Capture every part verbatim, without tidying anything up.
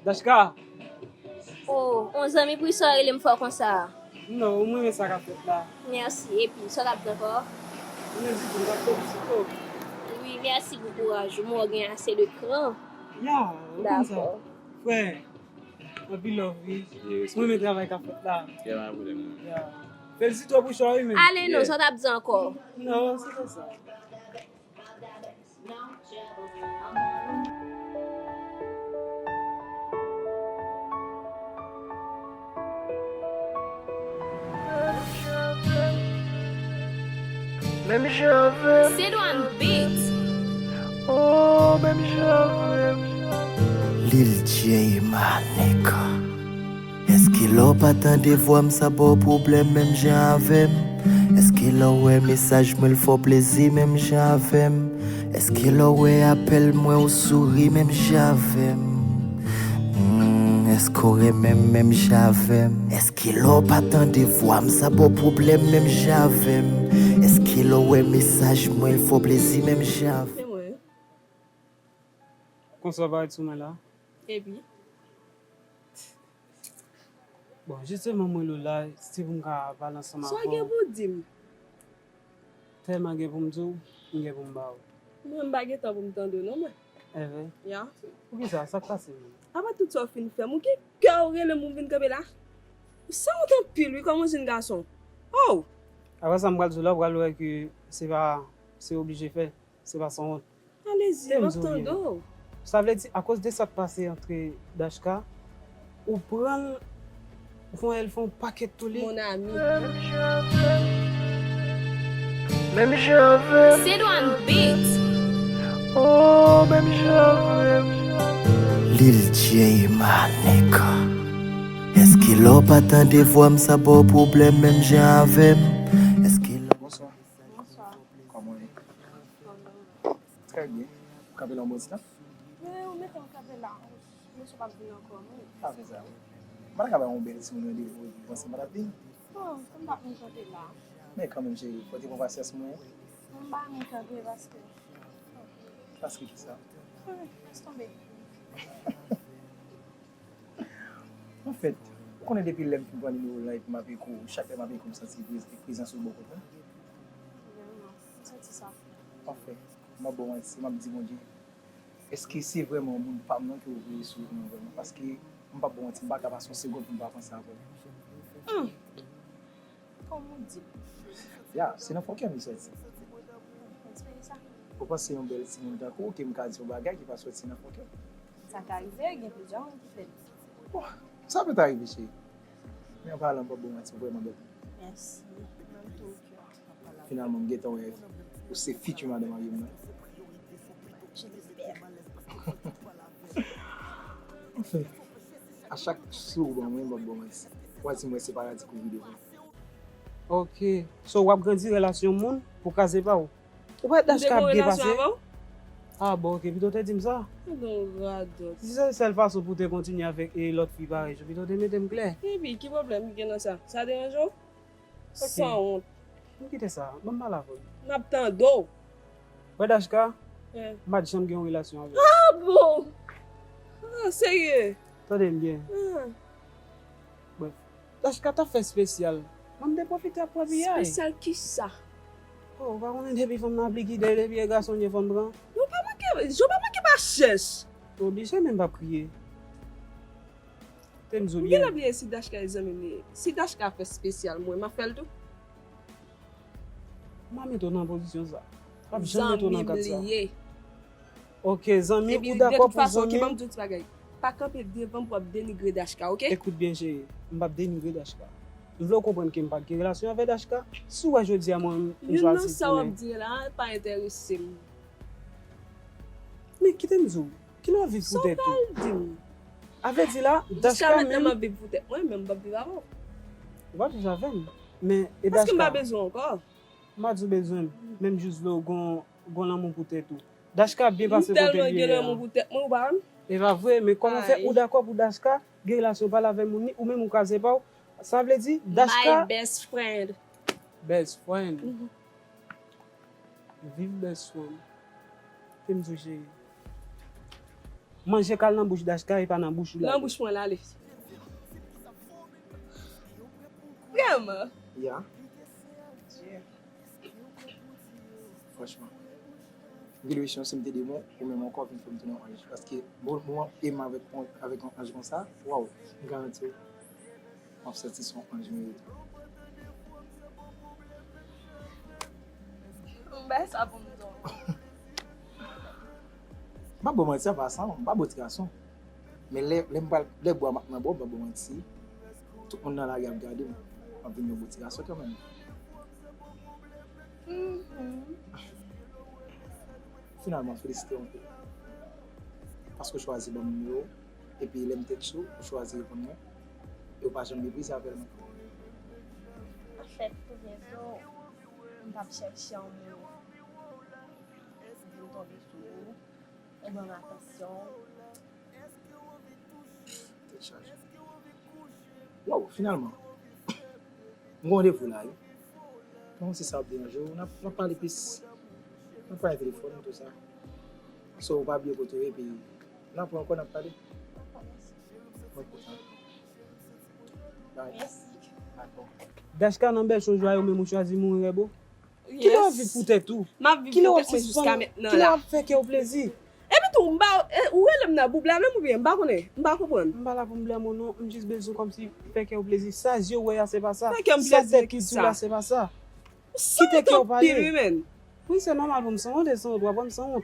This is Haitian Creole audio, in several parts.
Dachka! Oh, yon zanmi pou sa w rele m fò konsa. Non, ou mwen sa k ap fèt la. Mèsi. Epi, sa w t ap di ankò? Mwen di tou, m t ap felisite w. Wi, mèsi pou kouraj ou. Mwen gen ase de kran. Ya, ou konn sa. Dakò. Frè, anpil love wi. Mwen renmen travay k ap fèt la. Gen pa pwoblèm non. Ya. Felisite w pou chwa wi men. Ale non, sa w t ap di ankò? Non, se pa sa. Menm jan avè m. Sedouane Beats. Oh, menm jan avè m. Lil J Manéka. Èske lè w pa tande vwa m sa ba w pwoblèm menm jan avè m? Èske lè w wè mesaj mwen l fè w plezi menm jan avè m? Èske lè w wè apèl mwen ou souri menm jan avè m? Hmm, èske w renmen m menm jan avè m? Èske lè w pa tande vwa m sa ba w pwoblèm menm jan avè m? Èske lè w wè mesaj mwen l fè w plezi menm jan avè m? Se mwen. Konsa w parèt sou mwen la. Epi? Bon, jisteman mwen rele w la, se pou m ka pale ansanm avè w. Sa w gen pou w di m? Tèlman gen pou m di w, m gen pou m ba w. Mwen m pa gen tan pou m tande w non mwen. Evre? Ya. Poukisa? Sa k pase menm? Apa tout sa w fin fè m, ou gen kè w rele m pou m vin kanpe la? Ou sanwont anpil wi kòm yon jenn gason. Oh! Apre sa m pral di w la, w pral wè ke se pa, se oblije fè, se pa sanwont. Alezi, Te m m ap di w tande byen. w. Sa vle di, akoz de sa k pase antre Dachka, ou pran l, ou fè l fè yon pakèt toule. Mon ami. Menm jan avè m. Sedouane Beats. Oh, menm jan avè m. Lil J Manéka. Èske lè w pa tande vwa m sa ba w pwoblèm menm jan avè m? Èske lè w Bonswa. Bonswa. Kòman w ye? Trè byen. Kanpe la yon bon ti tan? Men ou mete m kanpe la. Mesye p ap vin ankò non. Pa fè sa. M pa t ka ba yon bèl timoun randevou epi panse m pa t ap vin. Bon, kòm m p ap vin kanpe la. Men kanmenm cheri, fò w te pran pasyans mwen. M pa vin kanpe paske. Paske kisa? Lès tonbe. Anfèt, ou konnen depi lè m fin pran nimewo w lan epi m ap ekri w, chak lè m ap ekri w m santi prez- prezans ou bò kot mwen. Vrèman, m santi sa. Anfèt, m ap ba w manti, m ap di Bondye, èske se vrèman yon moun pa m nan ke w voye sou wout mwen vrèman? Paske m p ap ba w manti, m pa ka pase yon segonn pou m pa panse avè w. Hmm. Kòm ou di. Ya, se nan fon kè m li soti. Espere sa. Ou panse yon bèl timoun tankou w ke m ka di yon bagay ki pa soti nan fon kè m? Sa ka rive, gen plizyè moun ki fè l. Bon, sa pèt arive cheri. Men an palan, m p ap ba w manti, ou vrèman bèl. Mèsi. Menm tou, kè. Finalman, m gentan wè ou se fitu madanm a vi m nan. Je l'espère. Anfen, a chak souri w ban mwen, m p ap ba w manti. W a di m wè se paradi kouri devan. Ok. So, w ap grandi relasyon moun pou kraze pa w. Ou pa wè Dachka ap byen pase? Ah bon, ok, pito w te di m sa. Ou gen radòt. Si se sèl fason pou w te kontinye avèk e lòt fi parèy, pito w te mete m klè. Epi, ki pwoblèm ki gen nan sa? Sa deranje w? Ou sanwont. M kite sa, ban m pale avè w. M ap tande w. Wè Dachka, Eh. m pa t janm gen yon relasyon avè l. Ah bon? Ah, serye? Tande m byen. Ah. Bref, Dachka t ap fè espesyal. Mwen m te pwofite ap pran piyay. Espesyal kisa? Oh, ou pa konnen depi fanm nan ap likide, depi e gason l ye fò n pran. Yo pa manke, yo pa manke pa chèch. Oblije men m p ap kriye. Te m di w M byen. gentan bliye si Dachka e zanmi m li ye. Si Dachka fè espesyal, mwen, m ap fè l tou. M pa mete w nan pozisyon sa. M p ap janm mete w nan kad sa. Zanmi m li ye. Ok, zanmi, Epi, ou dakò pou de tout fason, ok, zanmi ban m? M di w ti bagay. Pa kanpe devan m pou w ap denigre Dachka, ok? Ekout byen, cheri. M p ap denigre Dachka. M vle w konprann ke m pa t gen relasyon avè Dachka. Si w wè jodi a mwen, m Youn nan chwazi sa w ap tounen. di la pa enterese m. Men kite m di w, kilè w ap viv pou tèt ou? Sa w pral di m? A vle di la, Jiska Dachka mentnan, m menm, ap viv pou tèt mwen, men m p ap viv avè w. ou pa viv avè m. Men e Paske m pa Dachka, bezwen w ankò. m pa di w bezwen m. Men m jis vle w gon, gon lanmou pou tèt ou. Dachka ap byen pase kote l ye a. M tèlman gen lanmou pou tèt mwen, ou pa wè m? E pa vre, men kòman fè Ay. Ou dakò pou Dachka gen relasyon pa l avè moun ni ou menm ou kraze pa w? Sa vle di, Dachka. My best friend. Best friend. Mhm. Viv best friend. Ke m di w cheri. Manje k al nan bouch Dashka e pa nan bouch ou l ale. Nan bouch mwen l ale. Vrèman? Ya. Franchman. M gen enpresyon si m te de bon, ou menm ankò vin fè m tounen yon anj. Paske bon, bon, e m avèk, avèk yon anj konsa, waw, m garanti w, w ap santi se yon anj m ye tou. Ou bay sa pou m tonbe. M pa ba w manti, apa sa, m pa bon ti gason. Men lè, lè m pral, lè bwa m ap nan bwa, m pa ba w manti. Tout moun nan lari ap gade m. M ap vin yon bon ti gason kanmenm. Finalman, felisite w anpil. Paske w chwazi ban m nimewo w, epi lè m tèt cho, ou chwazi reponn mwen. E w pa janm meprize apèl mwen. Anfèt, pou byen di w, m t ap chèche yon moun pou m tonbe sou ou, ou ban m atansyon. Tèt chaje. Waw, finalman. M gen randevou la, wi. Bon, si sa ap deranje w, n ap, n ap pale plis. N ap pale telefòn, tout sa. So, ou pa bliye kote w ye, epi n ap wè ankò, n ap pale. Mwen kontan. Bye. Dakò. Dashka nan bèl chonjwa yo menm ou chwazi mouri rèbo. Kilè w ap viv pou tèt ou? M ap viv pou tèt mwen jiska mentnan la. Kilè w ap fè kè w plezi? Epi tou, m ba, ou rele m nan boub la menm oubyen m pa konnen, m pa konprann. M pa la pou m blame w non, m jis bezwen kòmsi fè kè w plezi. Sa zye w wè a se pa sa. Fè kè m plezi de kisa? Sa tèt ou di w la se pa sa. Kite kè w pale. Wi, se nòmal pou m sanwont, e sanwont w ap wè m sanwont.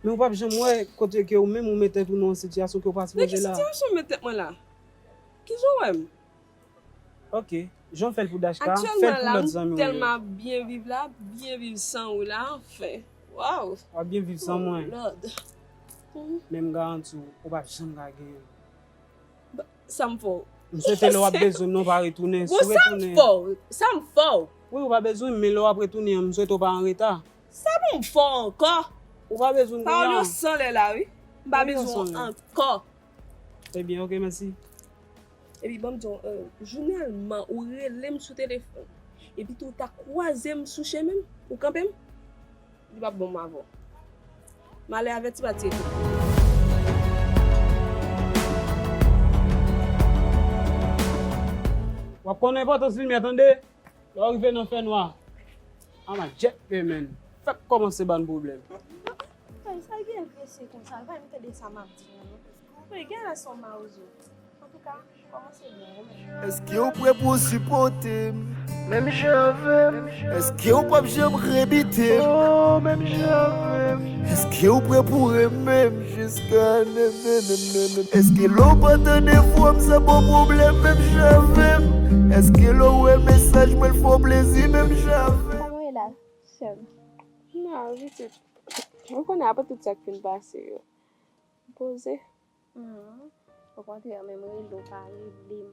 Men ou p ap janm wè kote ke ou menm ou met tèt ou nan yon sitiyasyon ke w pa sipoze la. Nan ki sitiyasyon m met tèt mwen la? Kijan w wè m? Ok, jan w fè l pou Dashka, fè l pou lòt zanmi w yo. Aktyèlman la, m tèlman ap byen viv la, byen viv san ou la, anfen. Waw! W ap byen viv san mwen. Men m garanti w, ou p ap janm ka genyen m. Sa m fè w? M swete lè w ap bezwen m nan w pa retounen. Si w retounen. Bon, sa m fè w? Sa m fè w? Wi, ou pa bezwen m, men lè w ap retounen an, m swete w pa an reta. Sa pou m fè w ankò? Ou pa bezwen m kounye a. Pawòl yo san lè la, wi. M pa bezwen w ankò. Ebyen, oke, mèsi. Epi, ban m di w, jounèlman, ou rele m sou telefòn. Epi tou, ou ta kwaze m sou chemen m, ou kanpe m. Li p ap bon m avè w. Malè avèti pa tiye tou. W ap konnen enpòtans limyè, tande? Lè w rive nan fènwa, I'm a jet man. Fèk kòmanse ban pwoblèm. Ay, sa gen prese konsa, pa m tande sa m ap di an non. Wi, genlè se yon mawozo. Antouka, kòmanse byen wi. Èske w prè pou w sipòte m? Menm jan avè m. Èske w p ap janm rebite m? Oh, menm jan avè m. Èske w prè pou w renmen m jiska nènènènènèn? Èske lè w pa tande vwa m sa ba w pwoblèm menm jan avè m? Èske lè w wè mesaj mwen l fè w plezi menm jan avè m? Sa mwen la, sè m. Non, pitit. Ou konnen apre tout sa k fin pase yo. M poze. Okontrè, menm rele w pa rele m.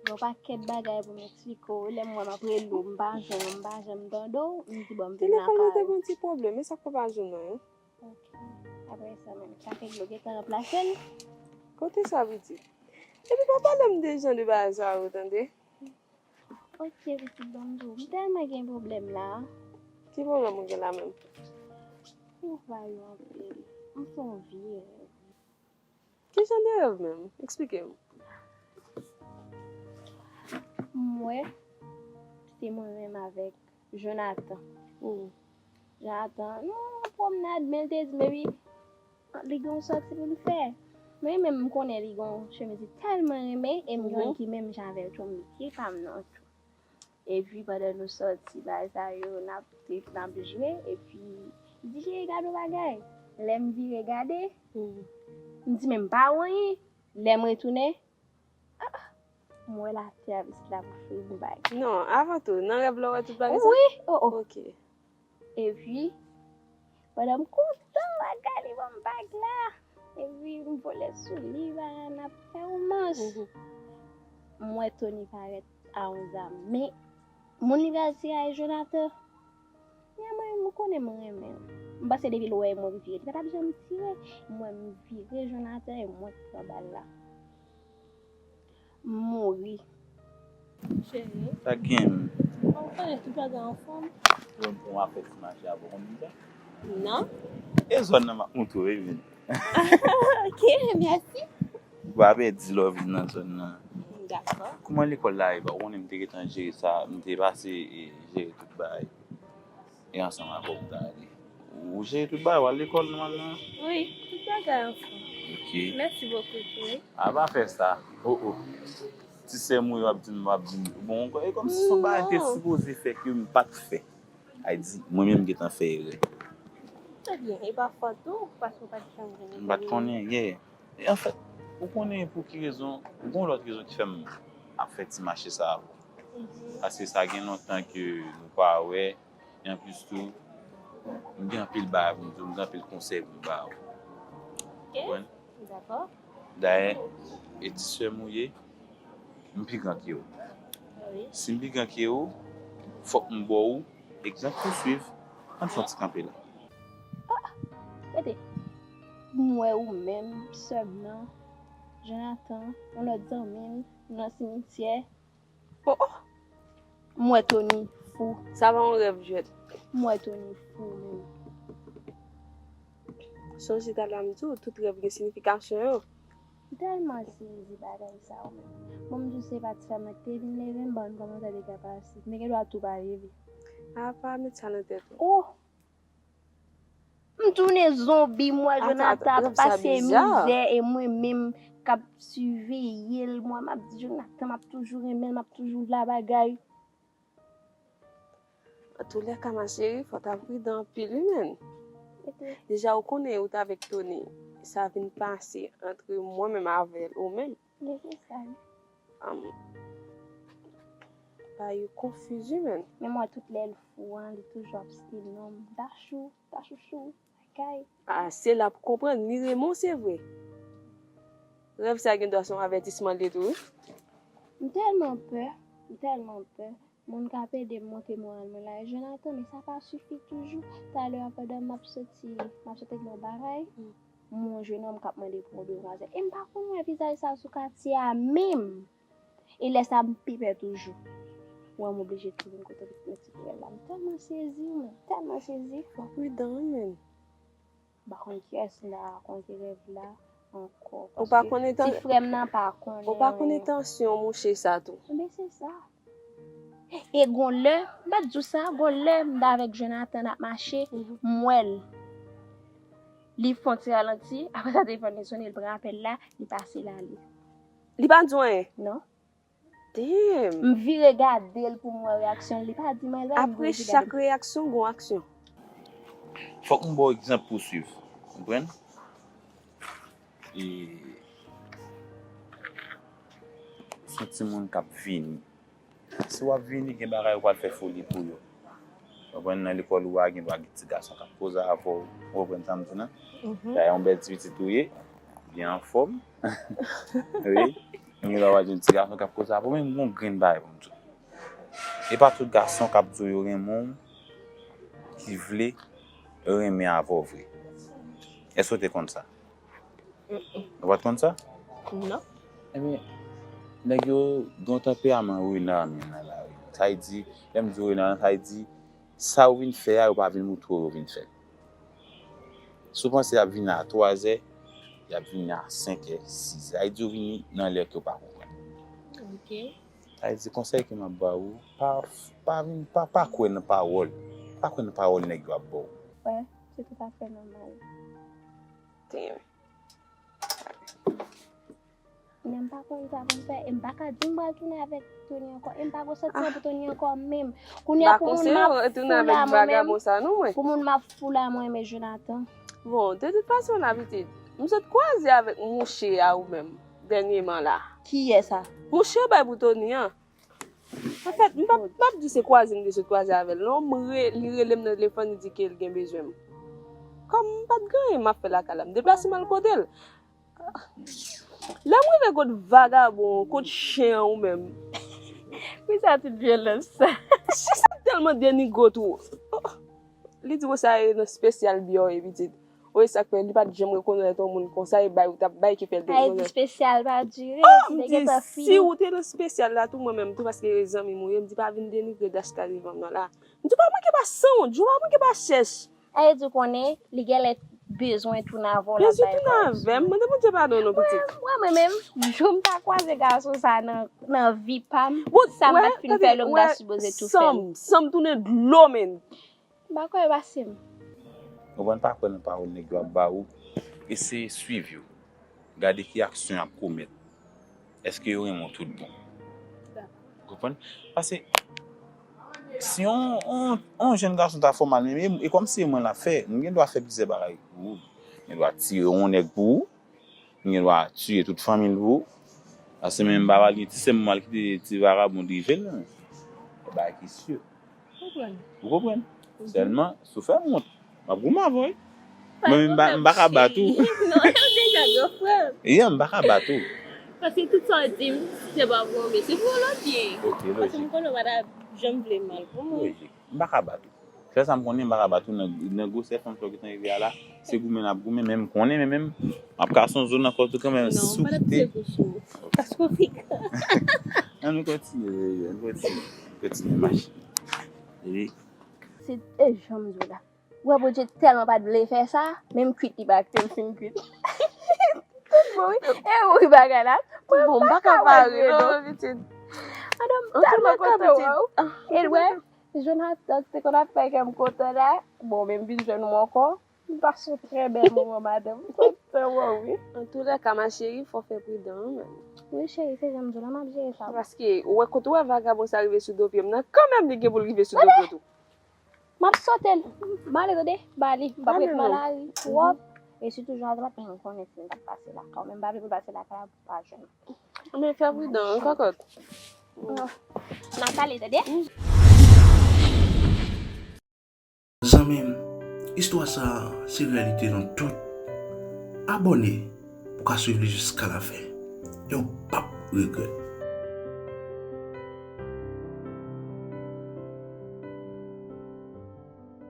Gen yon pakèt bagay pou m eksplike w. Lè m wè m ap rele w, m pa jwenn ou, m pa janm tande w, m di bon, m vin lakay ou. Telefòn mwen te gen yon ti pwoblèm, e sa k fè w pa jwenn mwen an. Ok. Apre sa menm, sa fè dlo gentan ranplase l. Kote sa pitit? Epi pa pale m de jan de bagay sa yo, tande. Ok, pitit, ban m di w, m tèlman gen pwoblèm la. Ki pwoblèm ou gen la menm? Ou va yo anpil. M fè yon vye rèv. Ki jan de rèv menm? Eksplike m. M wè se mwen menm avèk Jonathan. Jonathan, nou pwomnad, men l te di m epi li gen yon sòti pou l fè. Mwen menm, m konnen li gen yon chemiz li tèlman renmen, e m gen youn ki menm jan avè l tou, m di se pa m non tou. Epi pandan nou sòti, bagay sa yo, n ap trip, n ap jwe, epi li di cheri gade yon bagay. Lè m vire gade, m di men m pa wè anyen. Lè m retounen, ah, m wè latè ap estrapoufe m bay. Non, avan tou, nan rèv la w wè tout bagay sa? Wi, oh oh. Ok. Epi, pandan m kontan, m ap gade li ban m bag la. Epi, m vole sou li, bagay n ap fè womans. M wè Tony parèt a yon zam. Men, moun li pral tire a e Jonathan. Men mwen, m konnen m renmen l. M panse depi l wè mwen vire, li pa t ap janm tire. M wè m vire Jonathan e mwen ki pran bal la. M mouri. Cheri. Sa k gen? Ou konnen tout bagay anfòm. Ou wè m fè yon afè ti mache avè w konbyen tan? Non. E zòn nan m ap montre w, wi, vini. Ok, mèsi. Ou pa pèdi love nan zòn nan. Dakò. Kòman lekòl la ye? Ou konnen m te gentan jere sa, m te pase e jere tout bagay. E ansanm avè w m ta ale. Ou jere tout bagay, w al lekòl nòmalman? Wi, tout bagay ansanm. Ok. Mèsi bokou tou, wi. A pa fè sa. Oh, oh. Ti sè m wi w ap di m, w ap di m. Bon, e kòmsi se yon bagay te sipoze fè ke m pa t fè. Ay di, mwen menm m gentan fè erè. Ebyen, e pa fòt ou, paske w pa t janm vin. M pa t konnen, yeah. E anfèt, ou konnen pou ki rezon, gon lòt rezon ki fè m ap fè ti mache sa a avè w. Mhm. Paske sa gen lontan ke nou pa wè, e anplis tou, m gen anpil bagay pou m di w, m gen anpil konsèy pou m ba w. Ok. Konprann? Dakò. Dayè, e ti sè m ou ye, m pi gran ke w. Wi. Si m pi gran ke w, fòk m ba w egzanp pou w swiv. Ann fè yon ti kanpe la. Ah! Rete. M wè ou menm, sè m nan, Jonathan, yon lòt zanmi m, nan simityè. Oh, oh! M wè Tony fou. Sa pa yon rèv, Juliette. M wè Tony fou, menm. Sonje talè a m di w, tout rèv gen siyifikasyon yo. M tèlman sezi bagay sa yo, menm. Bon, m di w se pa ti frè mwen ki te vin leve m, ban m kòmantè dega pase. M te gen dwa tou pa leve. A pa met sa nan tèt ou. Oh! M tounen zonbi, m wè Jonathan ap pase mizè, e mwen menm k ap siveye l, mwen m ap di Jonathan, m ap toujou renmen l, m ap toujou la bagay. Antoulèka, ma chérie, fò w ta pridan anpil, wi, menn. Deja, ou konnen, ou t avèk Tony, sa vin pase antre mwen menm avè l, ou menm. Li se sa, wi. Am, pa yo konfiz wi, menn. Men mwen, tout lè l fou an, li toujou ap stil non m. Dachou, Dachouchou, Kay. Ah, se la pou konprann, li renmen w, se vre. Rèv sa gen dwa se yon avètisman l ye tou, wi. M tèlman pè, m tèlman pè. Moun k ap ede m monte moral mwen la, e Jonathan, men sa pa sifi toujou. Talè a, pandan m ap soti, m ap sot regle yon bagay, m wè yon jennonm k ap mande pou yon demwazèl. E m pa konn wè vizaj sa sou katye a menm. E lè sa, m pi pè toujou. Wè, m oblije tou vin kote pitit mwen ti Pierre la. M tèlman sezi, mwen tèlman sezi. Fò pridan, wi, menn. M pa konn kiyès m ta rakonte rèv la ankò, paske ti frè m nan pa konnen anyen. Ou pa konn entansyon mouche sa tou. Ebyen, se sa. E gon lè, m pa t di w sa, gon lè m t avèk Jonathan n ap mache, m wè l. Li fè yon ti ralanti, apre sa telefòn li sonnen, li pran apèl la, li pase l ale. Li pa di w anyen? Non. Damn! M vire gade l pou m wè reyaksyon l. Li pa di m anyen, li pa di m gade m. Apre chak reyaksyon, gon aksyon. Fòk m ba w egzanp pou w swiv. Konprann? E, se yon timoun k ap vini. Si w ap vini, gen bagay ou pral fè foli pou yo. Ou konprann, nan lekòl ou a, gen dwa gen ti gason k ap koze avè w. Ou konprann sa m di la? Mhm. Dayè, yon bèl ti pitit ou ye, byen anfòm. Wi. Gen dwa w a jwenn ti gason k ap koze avè w, men m gen yon grenn bagay pou m di w. E pa tout gason k ap di w yo renmen w ki vle renmen avè w vre. Èske w te konn sa? Mm-mm. Ou pa t konn sa? Non. Ebyen, nèg yo gen yon tanperaman rena menm nan lari. Sa vle di, lè m di rena, sa vle di, sa yo vin fè a, yo pa vin moutre w yo vin fè l. Si w panse y ap vini a twazè, y ap vini a senkè, sizè. Sa vle di yo vini nan lè ke w pa konprann. Ok. Sa vle di konsèy ke m ap ba ou, pa, pa vin, pa, pa kwè nan pawòl. Pa kwè nan pawòl nèg yo ap ba w. Wè, se toutafè nòmal. Damn. Men m pa konn sa pou m fè, e m pa ka di m pral tounen avèk Tony ankò, e m pa gen santiman pou Tony ankò menm. Kounye a pou moun m ap fou la mwen menm, pou moun m ap fou la mwen, men Jonathan. Bon, de tout fason la, pitit, m sot kwaze avèk mouche a ou menm, dènyèman la. Kiyès sa? Mouche yo bay pou Tony an. Anfèt, m p ap, m p ap di se kwaze m te sot kwaze avè l, non. M re-, li rele m nan telefòn, li di ke l gen bezwen m. Kòm m pa t gen anyen m ap fè lakay la, m deplase m al kote l. Lè m rive kot vagabon, kot chen an ou menm. Poukisa tout vyolans sa? Chen sa tèlman denigre tou. Oh, li di w sa e nan espesyal biyò ye pitit. Ou wè sa k fè li pa t janm rekonèt yon moun konsa, e bay ou t ap bay ki fè l te rekonèt. Ay, di espesyal pa dire, oh, m di, si ou te nan espesyal la tou, mwen menm tou, paske e zanmi m ou ye, m di pa vin denigre Dashka devan m nan la. M di pa manke pa sanwont, ou pa manke pa chèch. Ay, di w konnen, li genlè bezwen tounen avè w, l ap bay vibes. Bezwen tounen avè m? Mande Bondye padon non, pitit. Mwen, mwen menm, jou m ta kwaze gason sa nan, nan vi pa m, sa m pa t fin fè l, m ta sipoze tou fè l. Sanm, sanm tounen dlo, menn. M pa kwè yo pase m. Ou konn pa kwè nan pawòl nèg yo ap ba ou. Eseye swiv yo. Gade ki aksyon y ap komèt. Èske yo renmen w tout bon? Ou konprann? Paske si yon, yon, yon jèn gason ta fè w mal, men e, e kòmsi e mwen l ap fè, m gen dwa fè plizyè bagay pou ou. M gen dwa tiye yon nèg pou ou. M gen dwa tiye tout fanmi l pou ou. Paske menm m pa pral gen ti sè m, m pral kite ti vagabon drive l, non. E bagay ki si. Ou konprann? Ou konprann? Sèlman, si w fè m wont, m ap goumen avè w, wi. Mwen menm, m pa, m pa ka bat ou. Non, yo deja gran frè. Yeah, m pa ka bat ou. Paske tout sa w di m, se pa pou yon byen, se pou yon lòt byen. Ok, lojik. Paske m konnen w pa ta janm vle mal pou mwen. Lojik. M pa ka bat ou. Sèl sa m konnen, m pa ka bat ou nan, nan gwosè fanm sa w gentan rive a la. Se goumen n ap goumen, men m konnen, men menm, m ap kase yon zo nan kò tou kanmenm, si w kite. Non, m pa t ap tire kou sou ou. Paske w pikan. Ann nou kontinye, ann nou kontinye. Kontinye mache. Wi. Se, e jan m di w la. Ou wè Bondye tèlman pa t vle fè sa, menm kwit li pa kwit, l fin kwit. Tout bon, wi. E wi, bagay la. Bon, m pa ka pare non, pitit. Madanm, m tèlman kontan wè w. E l wè, Jonathan te konn ap fè kè m kontan la. Bon, men m vin jwenn ou ankò. M pase yon trè bèl moman, madanm. M kontan wè w, wi. Antoulèka, ma chérie, fò w fè pridan, wi, menm. Wi, cheri, se jan m di w la, m ap jere sa. Paske, ou wè, kote w wè vagabon sa rive sou do pye m nan, kanmenm li gen pou l rive sou do pye w tou. M ap sote l. M ale, tande, ba li. M p ap ret nan lari twòp. E sitou Jonathan, m konnen si m t ap pase lakay ou, men m pa vle pou l pase lakay la, pou l pa jwenn mwen. Men fè pridan, wi, kòkòt. N ap pale, tande? Zanmi m, istwa sa a se reyalite nou tout. Abòne pou w ka swiv li jiska lafen. E w p ap regrèt.